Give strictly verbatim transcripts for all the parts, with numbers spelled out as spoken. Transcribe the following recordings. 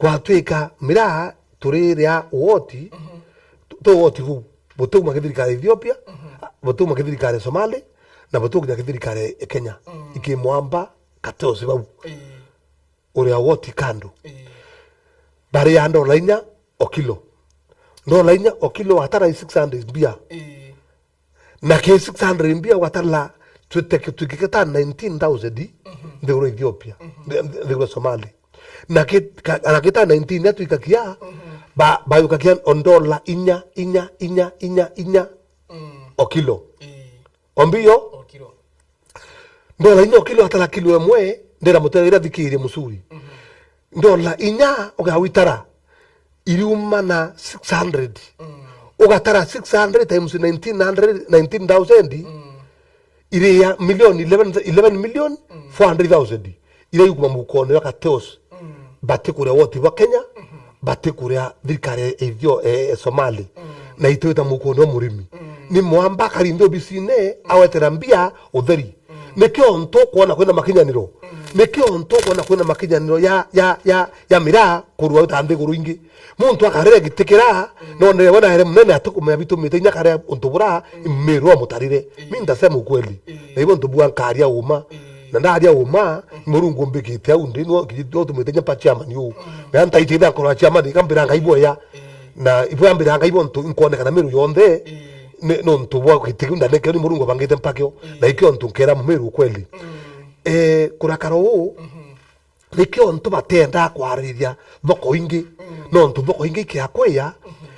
Twatwika miraa turi ria woti, tu- tu woti buu, butiuma kithirikari Ethiopia, butiuma kithirikari Somali, na butiuma kinya kithirikari Kenya. Ikimwamba Kateos bau. Ii. Uria woti kando. Ii. Bari ya ndola inya o kilo. Ndola inya o kilo watara i six hundred mbia. Ii. Na ki six hundred mbia watara twiteke twikike ta nineteen thousand nthiguru Ethiopia, nthi- nthi- nthiguru Somali. Na ki ka- na ki ta nineteen ya twikakia, ba bayukakia o ndola inya, inya, inya, inya, inya o kilo. Ii. O mbio? O kilo. Ndola inya o kilo, atara kilo imwe, ndira mutegeria thikirie musuri. Ndola inya ugawitara, iriuma na six hundred. Ugatara six hundred times nineteen hundred, nineteen thousand, iri ya million, eleven, eleven million four hundred thousand. Iria ikuma mukone wa Kateos. Batikuria woti bwa Kenya, batikuria thirikari ya Ethio-, e, e, Somali. Na itwita mukone wa murimi. Ni mwamba akari nthi obisine, awetera mbia utheri. Nikio ntu ukwona kwina makinyaniro. Nikio ntu ukwona kwina makinyaniro ya, ya, ya, ya miraa kurua uta nthiguru ingi. Muntu akarere gitikira, none we naere munene atikumenya bitumite inya kare untu bura, miru amutarire. Mi ndasema ukweli. Na ibo ntu bua nkaria uma. Na ndaria uma, Murungu umbikite au ndi, nwo utumite nyampa chairman uu. Na ntaite itha nkoro ya chairman, ikambira Ngai bwea. Na ibwambira Ngai bontu nkwonekana miru yonthe, ni, nontu bwa giti kiu ndanekio ni Murungu abangite mpakio. Na ikio ntu nkera mumiru ukweli. Eh, kurakara uu, nikio ntu batenda kwaririria thoko ingi, nontu thoko ingi ikiakwiya,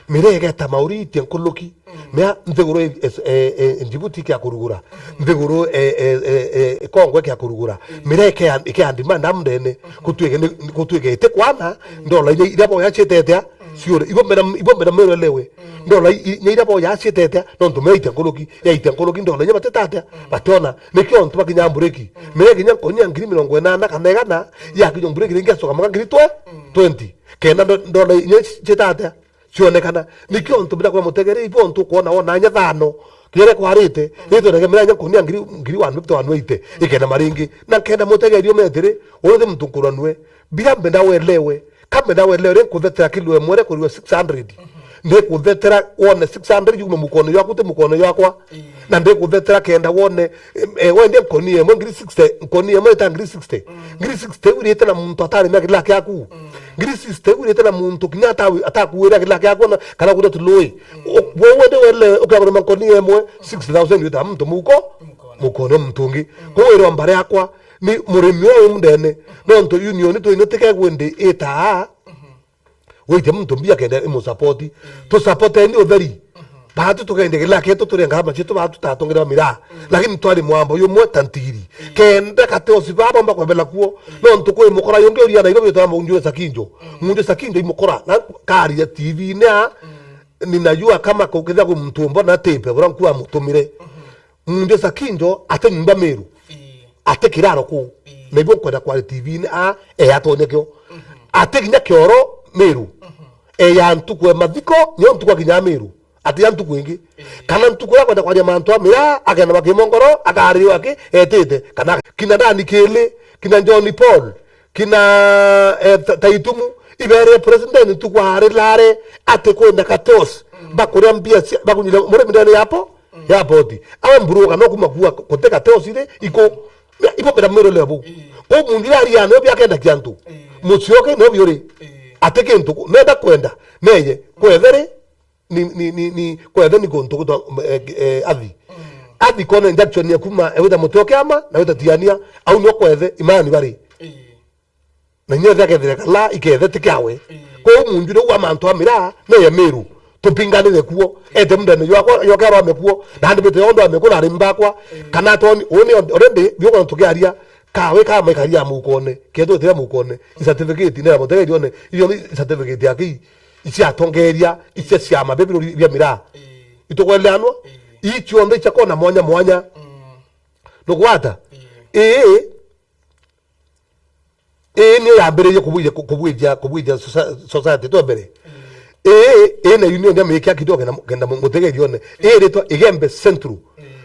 miraa igeta mauri itia nkuluki. Mea nthiguru e, e, e, e, Djibouti ikia kurugura. Nthiguru e, e, e, e, Congo ikia kurugura. Miraa ikia, ikia demand amdene. Kutwike ni, kutwike iti kwana, ndola inya iria boya cietete a, ciure. Ibo mbena, ibo mbena mero elewe. Ndola i-, inya iria boya cietete a, nontu mea itia nkuluki, ya itia nkuluki, ndola inya batetatea, bationa. Nikio ntu bakinya mbureki. Miraa kinya nkonia ngiri mirongo inana kana igana, ya kinya mbureki ringi acoka maka ngiri twe, twenty. Kenda ndo-, ndola inya ci-, cietatea. Cionekana. Nikio ntu mbira kwa mutegeri, ibo ntu kwona wona nya thano. Kiria kwarite, nitwendeke miranya kunia ngiri, ngiri one fifty, one eighty, ikenda maringi. Na nkenda mutegeri ume atiri, uyu ti muntu nkuranue. Bira mbenda welewe. Ka mbenda welewe, ri nkuthetera kilo imwe ri kuriwa six hundred. Ndikuthetera wone six hundred yume mukono jwaku, ti mukono jwakwa. Na ndikuthetera kenda wone, eh, eh, wende nkoni imwe ngiri sixty, nkoni imwe ita ngiri sixty. Ngiri sixty wirite na muntu atari na kila kiaku. Ngiri sixty wirite na muntu kinya atawi-, atakuwira kila kiaku na kana kuria tului. Wewe ndi wele ukagura nkoni imwe sixty thousand wita muntu muko, mukono muntu ungi. Kwa wira mbare yakwa ni murimi uyu mndene. Nontu union twine tikegwe ndi itaa. Wite muntu mbia kenda imusapoti. Tusapoteni utheri. Baatu tukende kila ketu turi ngarama cietu baatu tatongerwa miraa. Lakini twari mwambo yumwe ta ntiri. Kenda Kateos baba mba kwebela kuo. Nontu kwi mukora yungi uria Nairobi utwa Munjure Sakinjo. Munjure Sakinjo imukora. Na karia T V-ini a, ninajua kama kukithia kwi muntu mbona tipe, bura nkua mutumire. Munjure Sakinjo ate nyumba Meru. Ii. Ate kiraro kuu. Ii. Na ibo nkwenda kwari T V-ini a, e atonya kio. Ate kinya kioro Meru. E ya ntuku e mathiko, nio ntuku akinya Meru. Ati ya ntuku ingi. Ii. Kana ntuku ya kwenda kwaria mantu a miraa, akenda makimongoro, akariwa aki, etite. Kana kina Dani Kili, kina John Paul, kina, eh, Ta-, Taitumu, ibere president ntuku ari lare, ati kwenda Kateos, bakuria mbia cia, bakunyira, murimi ndene yapo, ya boti. Awe mburuga no kuma kuwa kuteka Kateos ri, iko, ibo bera mwiro lebu. Ii. Kwa mungira ari ano bia kenda kiantu. Ii. Mucioke no biuri. Ii. Ati kintu ku-, nenda kwenda, neye, kwetheri, ni, ni, ni, ni, kwethe ni kuntu gutwa, eh, eh, athi. Athi kona injection ya kuma, eh, wita muti o kiama, na wita tiania, au no kwethe imani bari. Ii. Na inya ethira kethire kala, ikethe ti kiawe. Ii. Kwa hiyo munju riu wa mantu a miraa, neye Meru. Tupinganire kuo. Ete mundene jwakwa, yoke arwame kuo. Na andibite yondo ame kuo na arimi bakwa. Ii. Kana atoni, uni already, biuko tukiaria, kawe kama ikaria mukone. Ketho tira mukone. I certificate, nera mutegeri one. Iyo ni certificate ya ki, icia atongeria, icia ciama, bia birori bia miraa. Ii. Itukweleanwa? Ii. Ii cionthe icia kona mwanya mwanya. Mm. Nugwata? Ii. Ii. Ii niyo yambiririe kubwithia, ku-, kubwithia, kubwithia soci-, society twa mbere. Ii, ii na union ya mikia kidogo kenda, kenda mu-, mutegeri one. Ii ritwa Igembe Central.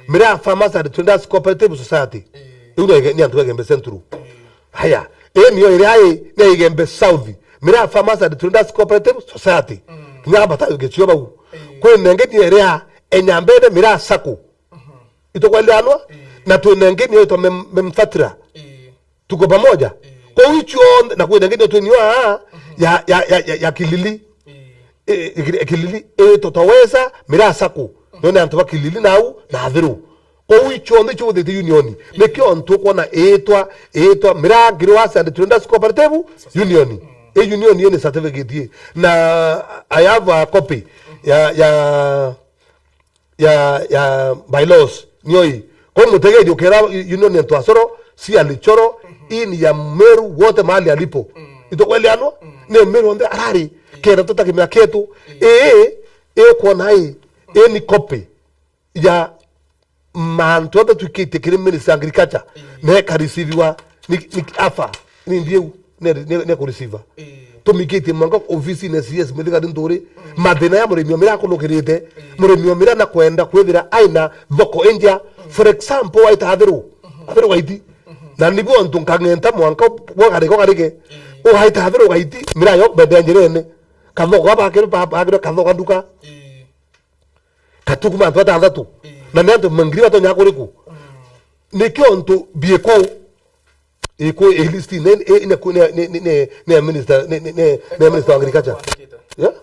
Miraa Farmers and Traders Cooperative Society. Iu ni Ige-, ni antu a Igembe Central. Haya, ii niyo iria ii ni Igembe South. Miraa Farmers and Traders Cooperative Society. Mm. Kinya bata gicioba u. Ii. Kwina ingi ni iria Enyambene Miraa Sacco. Mhm. Itukweleanwa? Ii. Na twina ingi ni itwa Mem-, Memfatira. Ii. Tuko pamoja. Ii. Kwa hiyo cionthe, na kwina ingi ni twinio aa, mhm, ya, ya, ya, ya, ya Kilili. Ii. E, e, Kilili, e, Totoweza, Miraa Sacco. Mhm. None antu ba Kilili nau, na Athiru. Kou icionthe icio buthitie union. Ii. Nikio ntukwona iitwa, iitwa Miraa Growers and Traders Cooperative Union. Mm. I union ii ni certificate ii. Na I have a copy ya, ya, ya, ya bylaws. Nioi. Kwa mutegeri ukera union ya Twacoro, cia Lichoro, mhm, in ya Meru wote mahali alipo. Mm. Itukweleanwa? Mm. Ni Meru onthe arari. Ii. Kenda tutakimira ketu. Ii. Ii, ii kwona ii, ii ni copy ya mantu onthe twikitie kiri Ministry ya Agriculture, ii, na ikareceiviwa ni, ni afa, ni ndiu, ne, ne, ne kureceiva. Ii. Tumikitie mwanka ofisine C S Mithigari Nthuri, mm, mathina ya murimi o miraa akunukirite, ii, murimi o miraa na kwenda kwithira aina thoko injia. Mm. For example, waita Athiru, mhm, Athiru Gaiti, mhm, na nibu ontu nkang'enta mwanka bwagarike, ugarike, ii, ugaita Athiru Gaiti, miraa yo bende njirene, kathoko gaba bakirwe, ba-, bakirwe kathoko nduka. Ii. Katuku mantu atanthatu. Ii. Na ni antu mangiri batonya kuriku. Mm. Nikio ntu biiku iku i list ne, ne, ne, ne, ne, ne minister, ne, ne, ne, ne minister wa agriculture. Kwandikite. Yeah?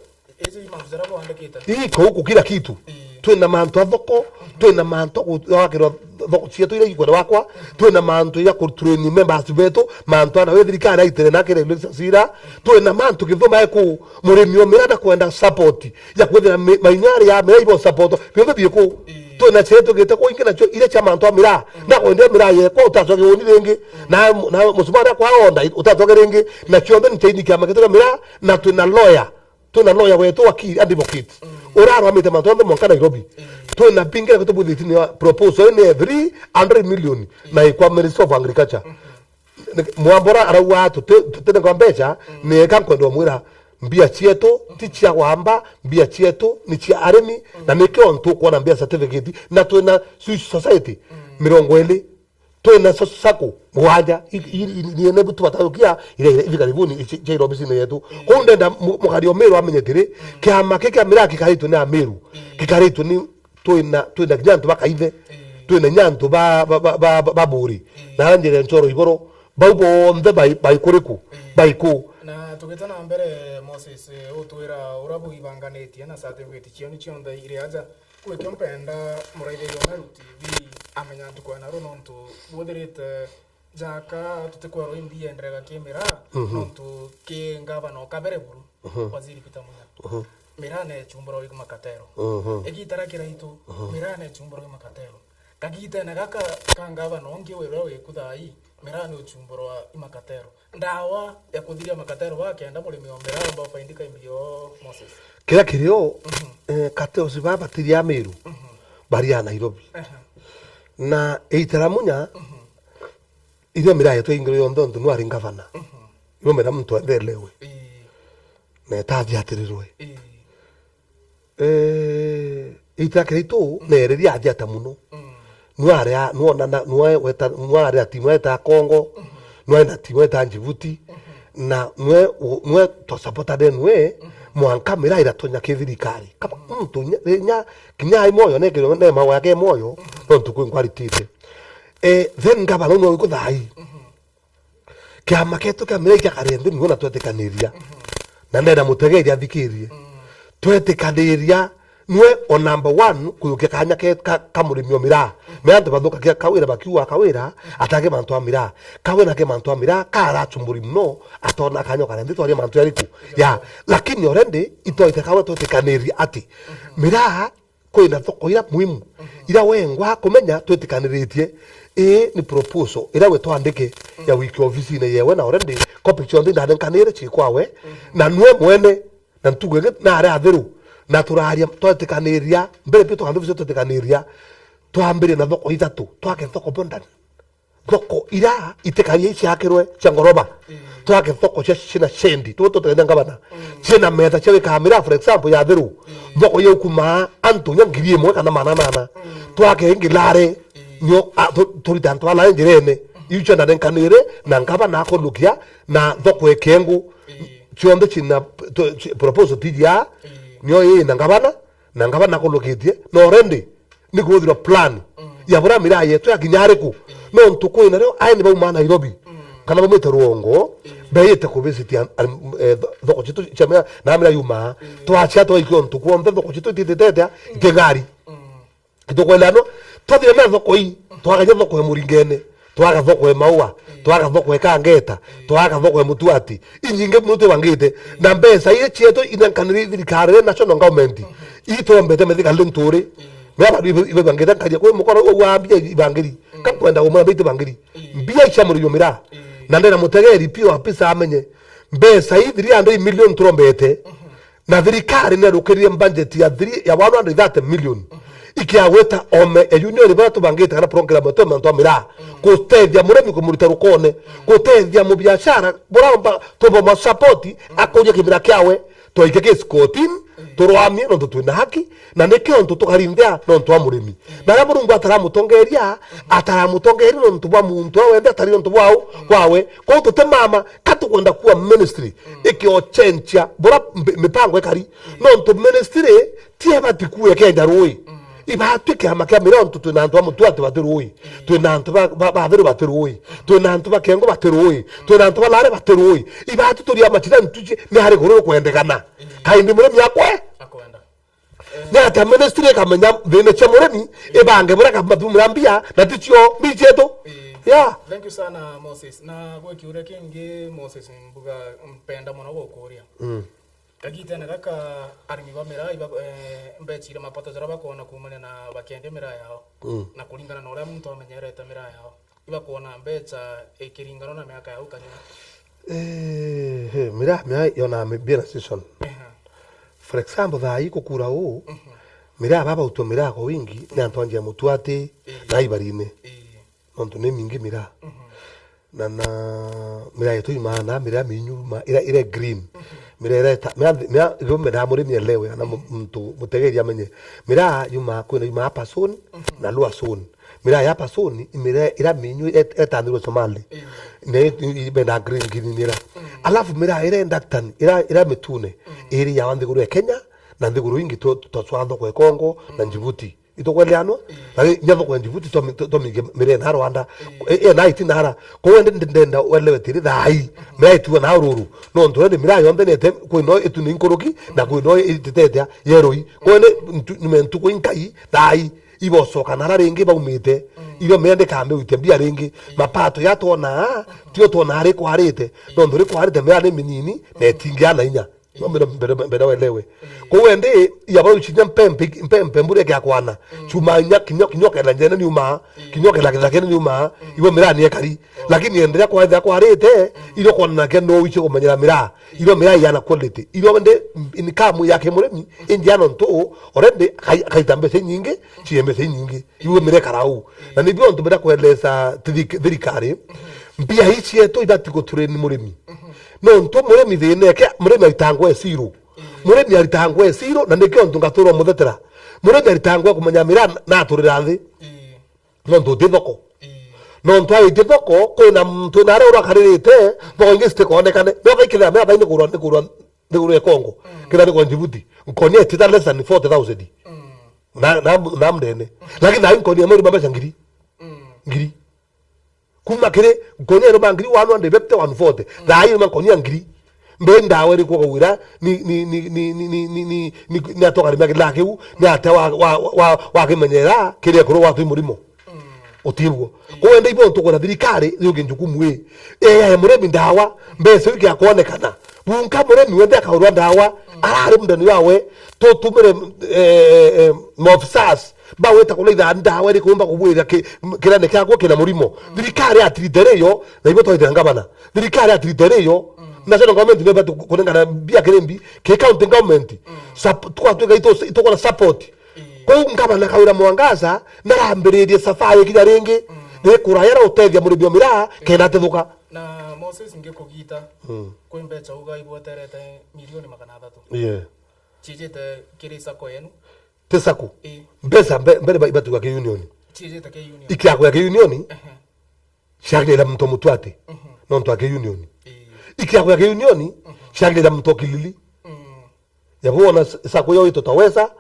Iji mantu jaria bwandikite. Ii, kou ku kila kitu. Ii. Twina mantu a thoko, twina mantu a ku-, gwakirwa thoko cietu iria ikwenda gwakwa, twina mantu ya ku train members betu, mantu ana we thirikari aitire na kire cira, twina mantu kithuma eku murimi o miraa na kwenda support ya kwithira mi-, mainyari ya miraa ibo support, bionthe biku. Ii. Twina cietu gite kwa ingi nacio iria cia mantu a miraa, mm, na kwenda miraa yekwa utacoke woni ringi, mm, na, na musumari akwa onda utacoke ringi, na cionthe ni chaini kia maketu ya miraa, na twina lawyer. Twina lawyer wetu wakili, advocate. Mm. Urarugamite mantu onthe mwanka Nairobi. Mm. Twina bingi na kutubuthitie ni proposal ni three hundred million. Mm. Na ikwa Ministry of Agriculture. Mm-hmm. Ni, Mwambora arauga tuti, tutinengwa mbeca, mm, ni eka nkwenda umwira mbia cietu ti cia gwamba, mbia cietu ni cia arimi, mm, na nikio ntukwona mbia certificate, na twina Swiss Society, mm, mirongo iri. Twina so-, sacco mugwanja, i-, i-, i-, niene butu bataukia, ire, ire, ivi karibuni, ici, cia ofisine yetu. Mm. Kou ndenda mu-, mugari o Meru amenye atiri, mm, kiama ki kia miraa kikaritwe ni Ameru, mm, kikaritwe ni, twina, twina kinya antu ba Kaithe, mm, twina kinya antu ba, ba, ba, ba, ba, ba Buri, mm, na njire Nchoro Iboro, bau bonthe bai, bai kuriku, mm, bai ku. Na tugita na mbere, Moses, eh, utwira uria buibanganitie na certificate ciao ni cionthe iri aja. Kwikio mpenda muraithiria wa Meru T V amenya ntuku ya naru nontu bwithirite jaka tutikwerwa imbi yenderega ki miraa, mhm, nontu ki ngavana o kabere buru, mhm, Waziri Peter Munya. Mhm. Miraa nechumbura wi makatero. Mhm. Igita ria kiraitu, mhm, miraa nechumbura wi makatero. Kagitene gaka ka ngavana ungi wira wiku thaa ii, miraa ni uchumburwa i makatero. Ndawa ya kuthiria makatero ba kenda murimi o miraa amba ufaindika imbio, Moses. Kiria kirio, mhm, eh, kateos baba tiria Meru, mhm, baria Nairobi. Aha. Na eitera Munya, mhm, irio miraa yetu ingiro yonthe ontu nwari ngavana. Mhm. Irio mera muntu athelewe. Ii. Na etathi atirirwe. Ii. Eh, ita kiritu, mm, nereria ajata muno. Mm. Nware a-, nwona na, nwa weta, nware ati mweta Kongo, mm, nwa na ti mweta Djibouti, mm, na nwe, u-, nwe to supportade nwe, mm, mwanka miraa iratonya ki thirikari. Kama, mm, muntu nya, nya, kinya ai moyo, ne kiro, ne mawa yake moyo, mm, no ntuku ngwaritite. Eh, then ngavana nwe wiko thai. Mm. Kiama kietu kia miraa ikiakare nthi niwe na twetikaniria. Mhm. Na ndenda mutegeria athikirie. Mm. Twetikaniria nwe o number one kuyukia kanya ke ka, ka murimi o miraa. Mhm. Me antu bathukagia kawira bakiuga kawira, mhm, atake mantu a miraa. Kawira ke mantu a miraa, karachumburi muno, atona kanya kare nthi twaria mantu yariku. Ya, lakini already itwaite kawe twetikaniria ati, mhm, miraa kwina thoko ira muhimu, mhm, ira wengwa kumenya twitikaniritie. Ii ni proposal ira we twandike ya, mhm, wiki ofisine yewe, na already copy cionthe indanenkanire cikwawe, mhm, na nwe mwene, na ntugu ingi nari athiru, na turaria twetikaniria, mbere pia tukanthi ofisi twetikaniria, twambirie na thoko ithatu, twake thoko modern. Thoko ira itikaria iciakirwe cia ngoroba. Mm. Twake thoko cia, cina shendi. Tu, tu, tutegenya ngavana. Mm. Cina metha cia gwika miraa, for example, ya thiru. Mm. Thoko ya ukuma antu nya ngiri imwe kana maana nana. Mm. Twake ingi lare. Mm. Nio, a, tu, turite antu ba lare njirene. Mm. Iu cio ndanenkanire na ngavana akunukia na thoko ikengu. Mm. Cionthe cina, tu-, ci-, proposal tiji ya, nio ii na ngavana, na ngavana akurukitie, na already ni kuthirwa plan ya buria miraa yetu ya kinya ariku. Nontu kwina rio aeni bauma Nairobi, kana baumite Rwongo, beite kuvisit an-, an-, eh, tho-, thoko citu cia miraa, na miraa yumaa, twacia twaikia untu kwonthe thoko citu ititete iting'ari. Itukweleanwa, twathire na thoko ii, twagaja thoko ya Muringene, twaga thoko ya Maua, twaga thoko ya Kangeta, twaga thoko ya Mutuati, inyingi muno twibangite, na mbeca iria cietu inenkaniri thirikari ya national government, ii twombete methikari nturi, mea bandu ibe-, ibangite nkaria kwi mukoro uu wa mbia ibangiri, kakwenda umwana baitu bangiri, mbia icia murimi wa miraa, na ndena mutegeri pio apisa amenye, mbeca ii three hundred million turombete, na thirikari niarukiririe budget ya three, ya one hundred thirty million. Ikiagweta ome ya union baria tubangite kana program ya twema ntwa miraa. Gutethia murimi kumurita rukone. Gutethia mubiashara, buromba, tuboma support, akuria kimira kiawe, twaike ki scotin, turwamie nontu twina haki, na nikio ntu tukarinthia nontu wa murimi. Na aria Murungu ataramutongeria, ataramutongeria nontu bwa muntu awe, wende atari nontu bwao, kwawe. Kwou tutimama, ka tukwenda kuwa ministry, ikiocenjia, bura mbi-, mipango ikari, nontu ministry ti ebati kuwe kenja rui. Ibatu kiama kia miraa nontu twina antu ba Mutuati bati rui. Twina antu ba, ba, ba Thiru bati rui. Twina antu ba Kengo bati rui. Twina antu ba Lare bati rui. Ibatu turia machira ntuji ni ari guru kwendekana. Kaindi murimi akwe. Akwenda. Ni atia ministry ikamenya thina cia murimi, ibange buria kamathumira mbia, na ticio mbi cietu? Ii. Yeah. Thank you sana, Moses. Na gwi kiuria kingi, Moses, mbuga mpenda muno gukuria. Mm. Kagitene gaka arimi ba miraa iba, eh, mbecire mapato jaria bakwona kuumania na bakendia miraa yao, mm, na kuringana na uria muntu amenyerete miraa yao, ibakwona mbeca ikiringana na miaka yau kanyuma? Eh, he, miraa, miraa yona mi-, mbia na season. Ehe. For example, thaa ii kukura uu, mhm, miraa baba utwa miraa kwa wingi, ni antu anjia Mutuati, ii, na Ibarine. Ii. Nontu ni mingi miraa. Mhm. Na, na miraa yetu imaana, miraa minyu ma, ira, ira green. Mhm. Miraa ira eta, miraa, miraa, miraa murimi elewe, kana mu-, muntu mutegeri amenye. Miraa yuma, kwina yuma hapa zone, mhm, na lower zone. Miraa ya hapa zone, miraa ira minyu et-, etandhirwe Somali. Mm. Na i-, i-, i-, benda green, green ira. Mm. Alafu miraa ira enda tan, ira, ira mitune, mm, iri ya nthiguru ya Kenya, na nthiguru ingi tu-, twacwaa thoko ya Congo, na, mm, Djibouti. Itukweleanwa? Mm. Lakini nya thoko ya Djibouti twa mi-, twa-, twamingia miraa na Rwanda. Mm. E, e, na iti nara. Kwa hiyo nde-, nde-, ndenda uelewe tiri thaa ii. Mm. Miraa itiwa na ruru. Nontu ende miraa yonthe nete, kwina itu ni nkuruki, na kwina ititete yeroi. Kwa hiyo nde ntu-, nyuma ntuku inkai, thaa ii. Ibocoka nara ringi baumite, mm, irio mea ndikambe gwitia mbia ringi. Mm. Mapato ya twonaa, tio twonaa ri kwarite, nontu ri kwarite mea ni minini, na itingia na inya. No mbere, mbere, mbere welewe. Mm. Kou endi, ya bau chinya mpempe, mpempe mbure kia kwana. Mm. Chuma inya, kinyo, kinyo kela njene ni uma, mm, kinyo kela kithakene ni uma, mm, ibo mira ni ekari. Oh. Lakini endelea kwa, kwarite, mm, irio kwana ke no iche kumenyera mira. Irio mira yana quality. Irio ndi income ya ke murimi, mm, indi ano ntu, already kai-, kaita mbeca nyingi, chie mbeca nyingi. Iwe mire karau. Na nibio ntu bira kueleza thiri-, thirikari, mbia ici cietu ibati gutureni murimi. Nontu murimi thina eke, murimi aritangwa esiro. Murimi aritangwa esiro, na nikio ntu ngaturwa muthetera. Murimi aritangwa kumenya mira na aturira nthi. Nontu uti thoko. Nontu aiti thoko, kwina muntu na aria urakaririte, thoko ingi citikuonekane. No kaikithira mea thaini kurwa, ni kurwa, ni kurwa Congo. Kithira ni kwa Djibouti. Nkonia itita less than forty thousand. Na, na, na mndene. Lakini thaa ii nkonia mweru mbeca ngiri. Mm. Ngiri. Kuma kiri nkonia ino ba ngiri one hundred fifty, one forty. Mm. Thaa ii nkonia ngiri. Mbe ndawa iriku ukagwira ni, ni, ni atoka rimia kila kiu, ni atia wa, wa, wa, wa kimenyera kiria kuru watwi murimo. Mm. Utibwo. Mm. Kwende ibo ntukona thirikari, yugi njukumu ii. Ee, murimi ndawa, mbeca iu ikiakwonekana. Bunka murimi wende akaurwa ndawa, mm, arari mundani wawe, tutumire, eh, eh, maofisas, bawita kuraitha ndawa iriku umba kubwira ki-, m-, kirane kiakwa kina murimo. Mm. Thirikari ya tirite riyo, na ibo twaitira ngavana. Thirikari ya tirite riyo, mm, national government nibati ku-, kunengana mbia kirimbi, ki county government. Mm. Sup-, tukatwika itu-, itukona support. Mm. Kwou ngavana Kawira Mwangaza, narambiririe safari kinya ringi, mm, ni kuraya na utethia murimi wa miraa, mm, kenda atithuka. Na Moses ngikugita, mm, kwi mbeca uga ibweterete milioni magana athatu. Yeah. Cijite kiri sacco yenu? Ti sacco. Ii. Mbeca mbe-, mbere ba-, ibatuga ki union. Cijite ki union. Ikiagwa ki union, ehe, ciagirira muntu mutwati. Mhm. Nontu aki union. Ii. Ikiakuya ki union, ciangirira muntu o Kilili. Mm. Yabo wona s-, sacco yao itotaweza,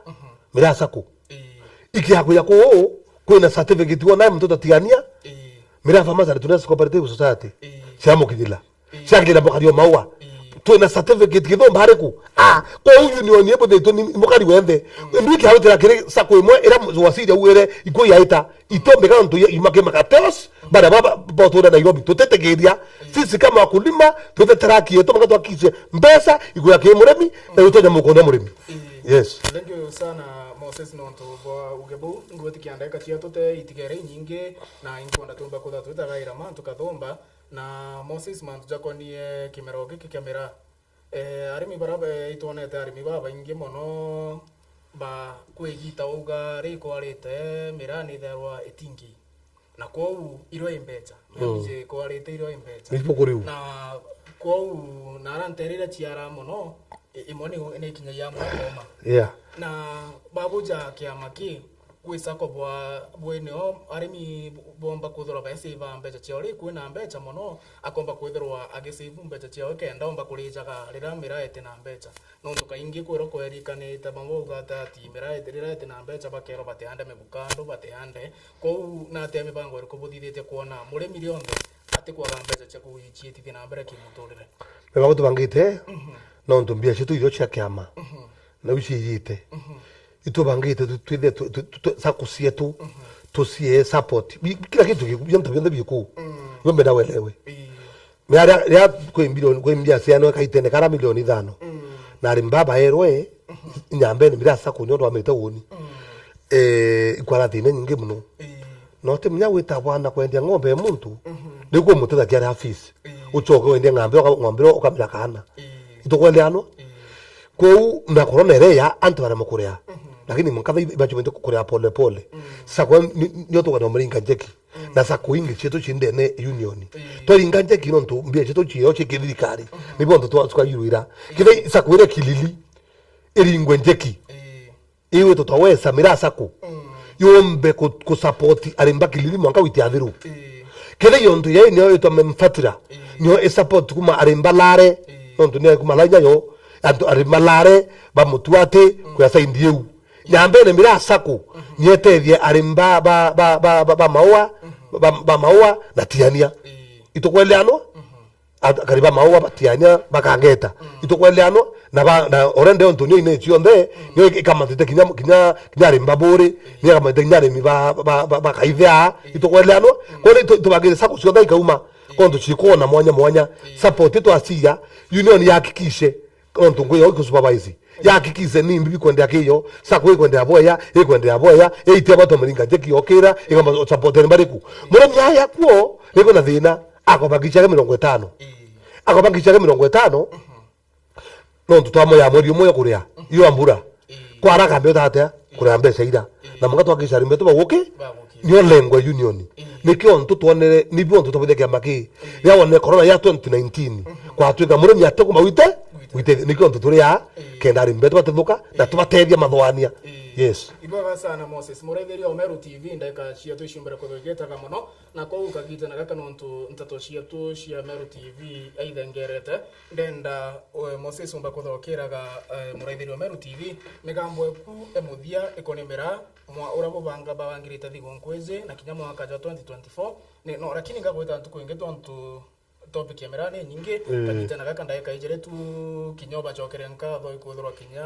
miraa sacco. Ii. Ikiakuya kuu, kwina certificate wona muntu tatigania, ii, miraa Farmers and Traders Cooperative Society. Ii. Ciamukinyila. Ii. Ciakinyila mukari o Maua. Ii. Twina certificate kithumba ariku? Ah, kwa union ibuthitwe ni mukari wenthe. Mm. Ndu ikiarutira kiri sacco imwe ira waziri auire ikuo yaita. Itombe kana ntu ya-, yuma kima kateos, baria baba botura Nairobi. Tutitikiria, sisi kama wakulima, twite taraki yetu, maka twakishe mbeca, ikuya ki murimi, na yutonya mukunda murimi. Ii. Yes. Thank you sana, Moses, nontu bwa uge buu. Ngwitikia ndagika ciatu te itigere inyingi, na inkwenda tumba kutha twitagaira mantu kathumba, na Moses, mantu jakonie kimero giki kia miraa. Eh, arimi bara be-, itwonete arimi babaingi mono ba kwigita uga ri kwarite miraa nitherwa itingi. Na kwou irwe i mbeca. Mm. Mbeca ikwarite irwe i mbeca. Ni bukuriu. Na kwou na ara ntere iria ciara mono, i-, imwe ni, ni ikinyagia amwe akoma. Yeah. Na babuja kiama ki, kwi sacco bwa, bwene o, arimi bomba kwithirwa baisave mbeca ciao, ri kwina mbeca mono, akomba kwithirwa agisave mbeca ciao kenda omba kurijaga riria miraa iti na mbeca. Nontu kaingi kwirwa kwerikaniite bamwe bauga ati, ati miraa iti, riria iti na mbeca bakerwa batiande mibukandu, batiande. Kwou natia mibango iriku buthithitie kwona murimi rionthe atikwaga mbeca cia kuciitithia na mbere kimuturire? Mibango tubangite, mhm, nontu mbia cietu irio cia kiama, mhm, nau ciiyite. Mhm. Itubangite tu-, twithe tu-, tu-, tu-, tu-, sacco cietu, mhm, tucie support. Bi-, kila kitu giku, biontu bionthe biku. Mm. Iwe mbenda welewe. Ii. Mia ria, ria kwi mbilioni, kwi mbia ciano ikaitene kara milioni ithano. Mm. Na arimi baba erwe, mhm, Nyambene miraa sacco nio ndwamite uni. Mm. Eh, ikwara thina nyingi muno. Ii. No ti munya gwita bwana kwendia ng'ombe ya muntu, mhm, ni kumutethia kiaria fees. Ii. Ucoke wendie ng'ombe, uka-, ng'ombe ukamira kaana. Ii. Itukweleanwa? Ii. Kwou na korona iria ya antu barema kuria. Mhm. Lakini mkatha iba chumite kuria pole pole. Mm. Sacco ni, nio tukana muringa njeki. Mm. Na sacco ingi cietu ci ndene union. Ii. Twaringa njeki nontu mbia cietu cirio cia kithirikari. Mhm. Nibo ntu twa-, tukayirwira. Ii. Kithe sacco iria Kilili iringwe njeki. Ii. Iwe tutaweza miraa sacco. Mm. Yombe ku-, ku support arimi ba Kilili mwanka witi athiru. Ii. Kithe iyo ntu yai nio itwa memfatira. Ii. Nio i support kuma arimi ba Lare. Ii. Nontu nio kuma Lare yo. Antu arimi ba Lare ba Mutuati, mm, kuya side iu. Nyambene miraa sacco, mhm, nietethie arimi ba, ba, ba, ba, ba, ba Maua, mhm, ba, ba Maua na Tiania. Ii. Itukweleanwa? Mhm. At-, akari ba Maua ba Tiania bakangeta. Mm. Itukweleanwa? Na ba, na already ontu nio ine cionthe, mm, nio ikamatite kinya, kinya, kinya arimi ba Buri, mm, nio ikamatite kinya arimi ba, ba, ba, ba Kaithea. Mm. Itukweleanwa? Mm. Kwona itu-, itubangire sacco cionthe ikauma. Mm. Kontu cikwona mwanya mwanya. Mm. Support twacia, union yahakikishe. Nontu ngui yao ikusupervise. Yahakikishe ni mbibi kwendea kiyo, sacco ikwendea bweya, ikwendea bweya, iitia batu miringa njeki yokira, igamba support ni bariku. Murimi aya kuo, niko na thina, akoba ngichage mirongo itano. Ii. Akoba ngichage mirongo itano, mhm, nontu twamo ya mweri umwe kuria, mhm, iyo ambura. Ii. Kwara kambe utatea, kuria mbeca ira. Ii. Na mwanka twakisha arimi betu baguki, baguki. Nio lengwa union. Ii. Nikio ntu twonere, nibio ntu twabithia kiama ki. Ii. Ria wonere corona ya twenty nineteen. Mhm. Kwatwika murimi atekuma wite, wite. Wite, nikio ntu turi a, ii, kenda arimi betu batethuka, na, ii, tubatethia mathwania. Ii. Yes. Ibwega sana Moses. Muraithiria o Meru T V, ndagika cia twiciumbire kuthugitaga mono. Na kwou kagitene gaka nontu nteto cietu cia Meru T V aithengerete, ndenda, eh, Moses umba kuthokeraga, eh, muraithiria wa Meru T V, migambo eku e muthia ikonie miraa, mwa uria bubanga babangirite thigunku iji na kinya mwaka jwa twenty twenty-four. Ni, no, lakini ngagwita ntuku ingi tontu topic ya miraa ni nyingi, mm, kagitene gaka ndagika ijiri tu kinya ubacokere nkatho ikwithirwa kinya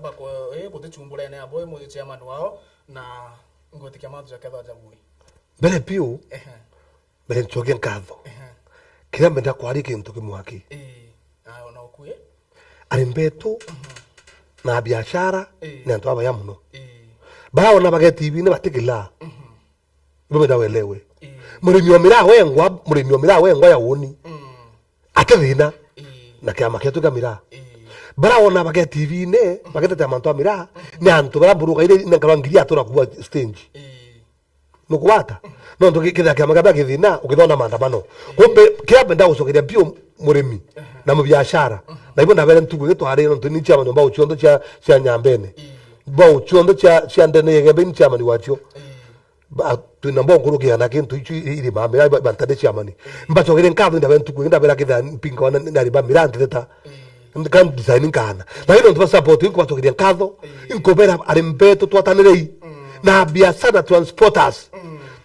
bako, eh, buti chumburene abo, eh, mu chairman wao, na ngwitikia mantu jakethwa jabui. Mbere biu, ehe, mbere ncokie nkatho. Ehe. Kiria mbenda kwaria kintu kimwe aki. Ii. Ah, ona ukue. Arimi betu, mhm, na biashara, ii, ni antu babaya muno. Ii. Baona bage T V-ini batigila. Mhm. Ibo benda welewe. Ii. Murimi wa miraa wengwa, murimi wa miraa wengwa ya uni. Mm. Ati thina. Ii. Na kiama kietu kia miraa. Ii. Baraona bage T V-ini, mhm, bagetetea mantu a miraa, mhm, ni antu bara mburuka ire nenkarwa ngiri atura kuwa stage. Ii. Nukugwata? Nontu ki-, kithira kiama kia miraa kithina, ukithona maandamano. Kumbe, kiria mbenda gucokeria biu murimi, aha, na mubiashara. Aha. Na ibo ndabere ntuku igitwari, nontu ni chairman wa mbau cionthe cia, cia Nyambene. Ii. Mbau cionthe cia, cia ndene ya Igembe ni chairman wacio. Ii. Ba-, twina mbo nkuruki ana kintu ichu i-, iri mamira ba-, bantade chairman. Mbacokerie nkatho ndabe ntuku, ndabera kitha mpinga wana nari ba mira ntiteta. Nka design nkana. Lakini nontu ba support, inkubacokeria nkatho, inkubera ari mbetu twatanirei. Na biashara transporters.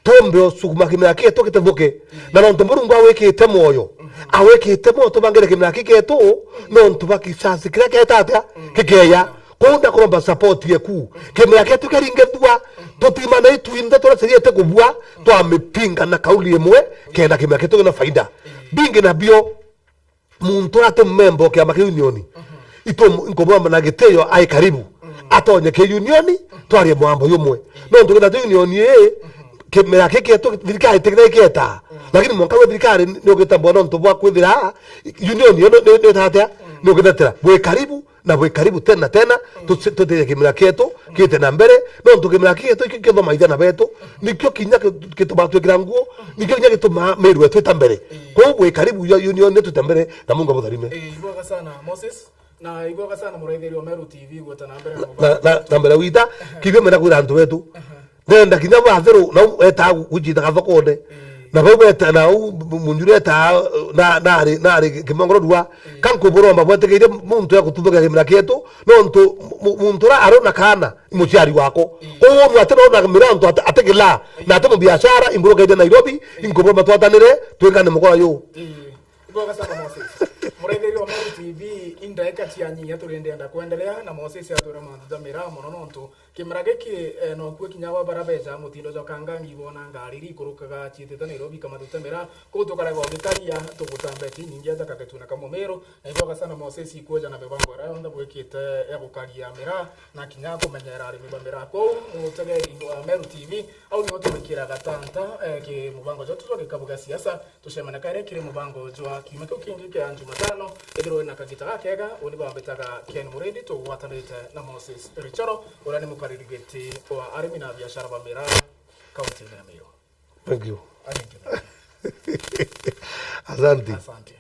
Tumbe osukuma kimera kietu kitethuke. Na nontu Murungu awikite moyo. Awikite moyo tubangire kimera kiketu, nontu ba kisasi kiria kieta atia, kikeya. Kou ndakuromba support yeku. Kimera kietu kiaringithua, tutimana itwinthe turia ciriete kubua, twamipinga na kauli imwe, kenda kimera kietu kina faida. Bingi nabio, muntu uria ati memba o kiama kia union, itu nkuburomba na gitio ai karibu, atonye ki union, twarie mwambo yumwe. Nontu kenda ti union ii, kimera kiki tu thirikari tikira iketa. Lakini mwanka we thirikari ni ugita mbona nontu bwa kwithira union iyo ni, ni, ni tatia, ni ugithetera. Bwi karibu, na bwi karibu tena tena, tusi-, tuteje kimera kietu, kiite na mbere, nontu kimera kietu ikio kithoma ithana betu, nikio kinya ki-, gitumaa twikira nguo, nikio kinya gitumaa miiru yetu ita mbere. Kou bwi karibu yo union ni twite mbere, na Mungu abutharime. Eh, ibwega sana, Moses. Na ibwega sana, muraithiri wa Meru T V, gweta na mbere na Na, na, na mbere wita, kibio mena kwira antu betu. Ndenda kinya bathiru, nau etaa gujitaga thokone. Na bau beta, nau munjuru etaa, na, nari, nari kimongoro rua. Ka nkuburomba bwetegeire muntu ya gututhukia kimera kietu, nontu mu-, muntu uria arona kaana, i muciari wako. Kou wonwa ati nona mira antu ate-, atigila, na ati mubiashara, imburukeire Nairobi, inkuburomba twatanire, twingane mukora yu. Ibwega sana, Moses. Muraithiri wa Meru T V, indaika cia nyinya turi ndienda kwendelea, na Moses atwira mantu ja mira mono nontu kimera giki, eh, nokuo kinya gwa bara beja mutindo jwa kangangi bona ngari ikurukaga ciitite Nairobi kamatutemera, kuu tukarega ugitaria tugutambeti ningi aja kagetuna ka mumiro. Na ibwega sana Moses ikwoja na mibango iria yonthe bwikite ya gukaria miraa na kinya kumenyera arimi ba miraa. Kwou mutegeri wa Meru T V, au niwe tumikiraga tanta, eh, ki mubango jwetu jwa gikabu gia siasa. Tucemane kairi kiri mubango jwa kiumia kiu kingi kia Jumatano. Ethirwa wina kagita gakega, uni bambitaga Ken Murindi, tugwatanite na Moses Richoro, uria ni mukariri giti wa arimi na biashara ba miraa kaunti-ini ya Meru. Thank you. Thank you. Asante. Asante.